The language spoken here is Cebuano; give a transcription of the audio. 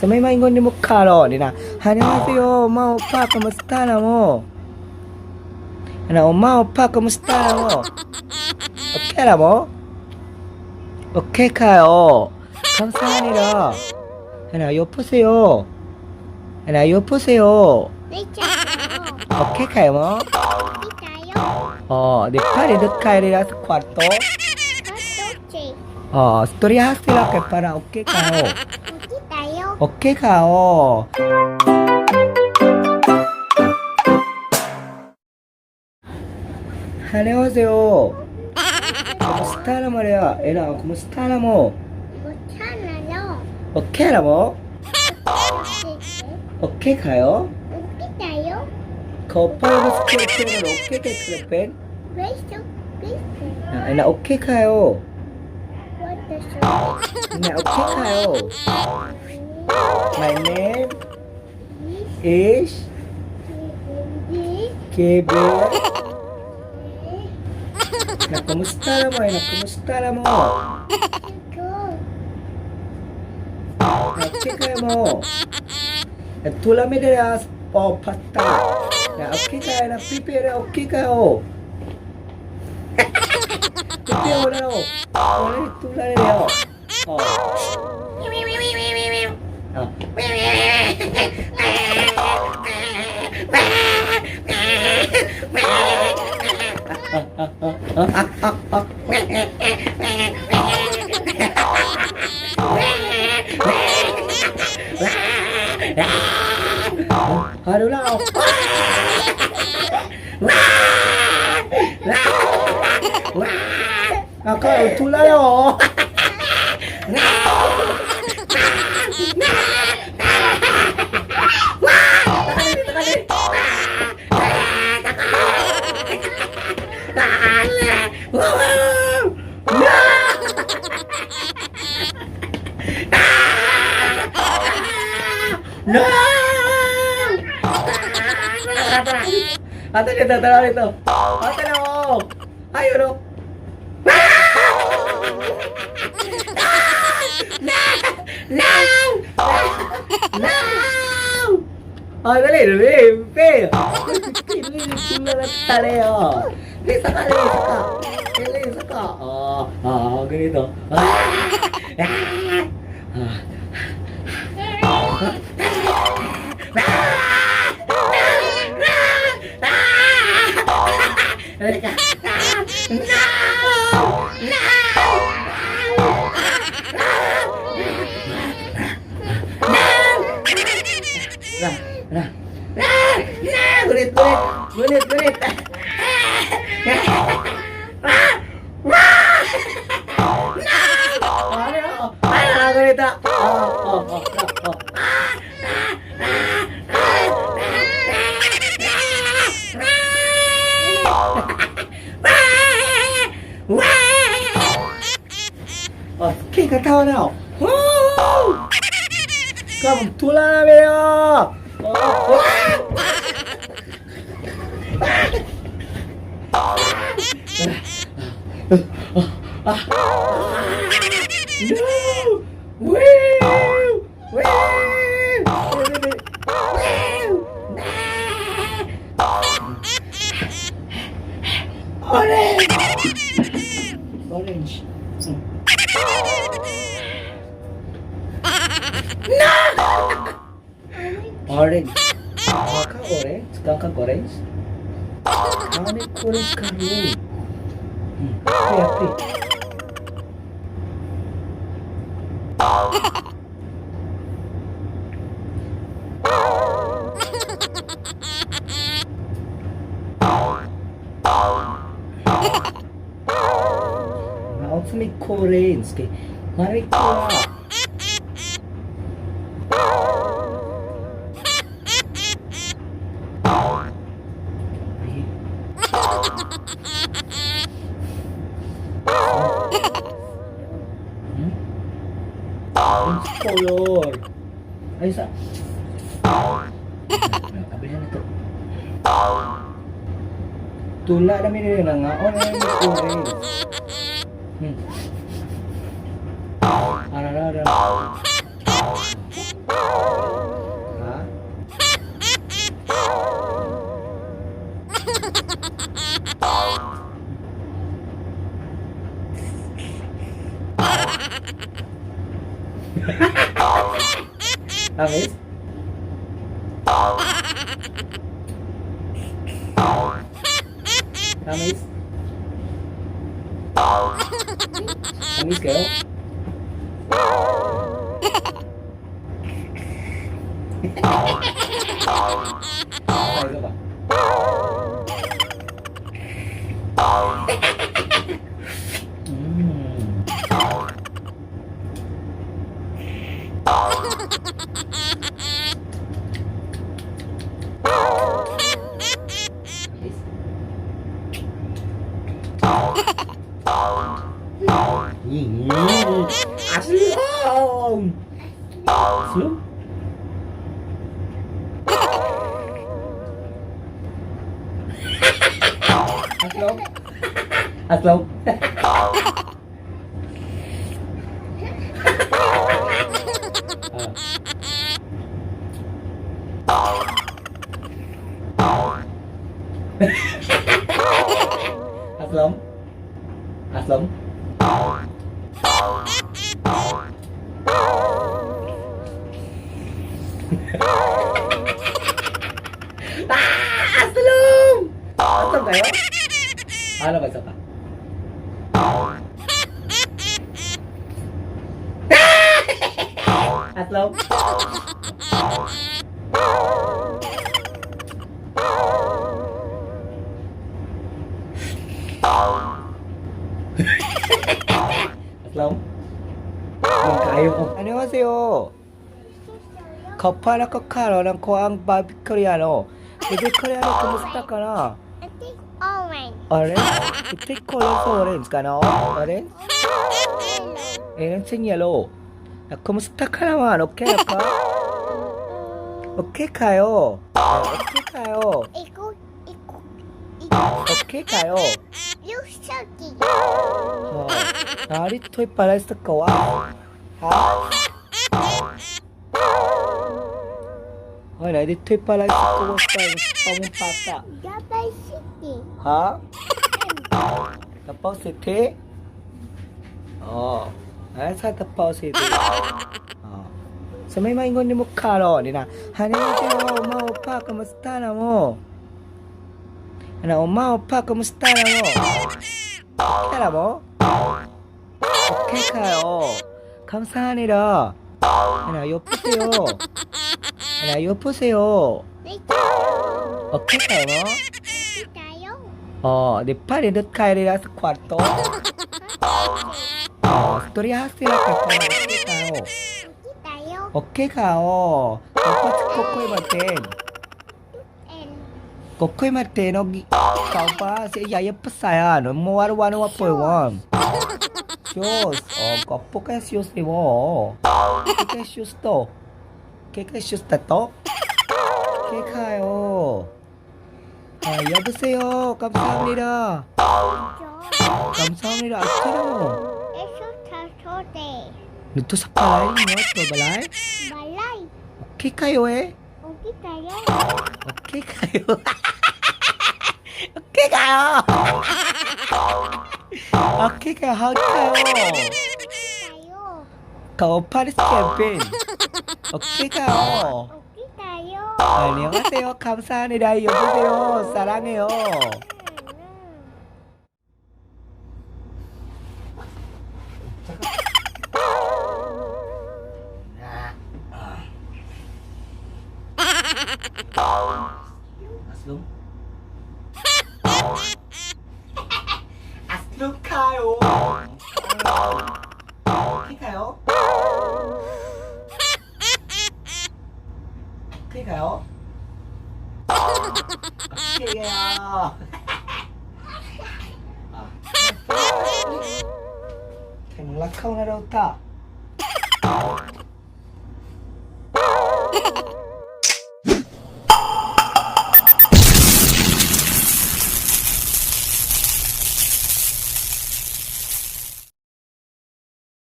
Sa may maingon nimo karon ina. 안녕하세요, 엄마 오빠 kumusta na mo? Ana, 엄마 오빠 kumusta na mo? Okay na mo? Okay kayo. 감사합니다. 하나, 여보세요. 하나, 여보세요. Okay kayo mo? Oh, di pa rin kayo nila sa kwarto. Oh, storya sila kay para okay kayo. Okay kayo. 안녕하세요. Kumusta na mo niya? Ena, kumusta na mo? Okay na mo? Okay kayo? Kapag scorpion okay kay Krepin? Na okay kayo. Na okay kayo. My name is Kevin. Na kumusta na mo? Na kumusta na mo? Na okay kayo mo? Na tula mi dira o pasta. Na okay kayo na pipi na okay kayo. Pipi wala no. Wala ni tula ni oh. Oh. Oh. Ano lang ako. Ako, tulay oh. No! Ate dito, tara dito. Ate na ako. Ayun oh. No! No! No! Ah, dali, dali. Pe. Dali, tula na tali oh. Lisa ka, lisa ka. Lisa ka. Oh, ah, ganito. Ah! Ah! Halika. No! No! Na, na, na, na, gulit, gulit, gulit, gulit. Ah! Ah! No! Ano? Ano? Ganito. Oh. Okay, katawa na. Woo! Kamu tula na meron. Oh, oh. No! Woo! Woo! Woo! Orange! Orange. No! Orange. Kaka orange? Kaka orange? Kami orange kayo. Happy, happy. Naon sa may orange kay Mari ko. Hmm? Orange color. Ay sa. Abihan na to. Tula na mi nila nga on ay orange. Ara ara. Tamis? Tamis? Tamis kayo? Ah, isa pa. Tamis? Aslong! Aslong? Aslong? Aslong? Ah. Aslong? Aslong? Ah! Aslong! Aslong kayo? Ano ba isa pa? Aslong? Aslong? Aslong kayo ko. 안녕하세요. 커파라 커카로랑 코앙 바비코리아노. 바비코리아노 kumusta ka na? I think orange. Orange? Ito color sa orange ka na? Orange? Yellow. Orange and yellow. Na, kumusta ka naman? Okay ka? Okay kayo? Okay kayo? Ikaw, ikaw, ikaw. Okay kayo? You sucky. Oh, narito'y pala sa kawa. Ha? Oh, narito'y pala sa kawa sa pamumpata. Gabay City. Ha? Davao City? Oh, ay sa Davao City. Oh. Sa may maingon ni mo karo, ni na. 안녕하세요, 엄마 오빠, kumusta na mo? Ano, 엄마 오빠, kumusta na mo? Okay na mo? Okay kayo. 감사합니다. 하나, 여보세요. 하나, 여보세요. Dito. Okay kayo mo? Tayo. Oh, di pa rin kayo nila sa kwarto. Oh, storya sila ka pa. Okay kayo. Tayo. Okay kayo. Dapat kokoy matin. And Kokoy matin og kau pa si yaya pasaya no mo waro wa po won. Shoes. Oh, kapo kay shoes ni mo. Kay shoes to. Kay kay shoes ta to. Kay kayo. 아, 여보세요. 감사합니다. ito. 감사합니다. 아차로. Eso sasote. Nito sa palay niyo, to balay? Balay. Okay kayo eh. Okay tayo. Okay kayo. Okay kayo. Okay kayo. How kayo? Tayo. Kao Paris campaign. Okay kayo. Okay tayo. 안녕하세요. 감사합니다. 여보세요. 사랑해요. Aslong? Aslong kayo! Okay kayo? Okay kayo? Okay kayo! Ah. Kay mong lakaw na daw ta.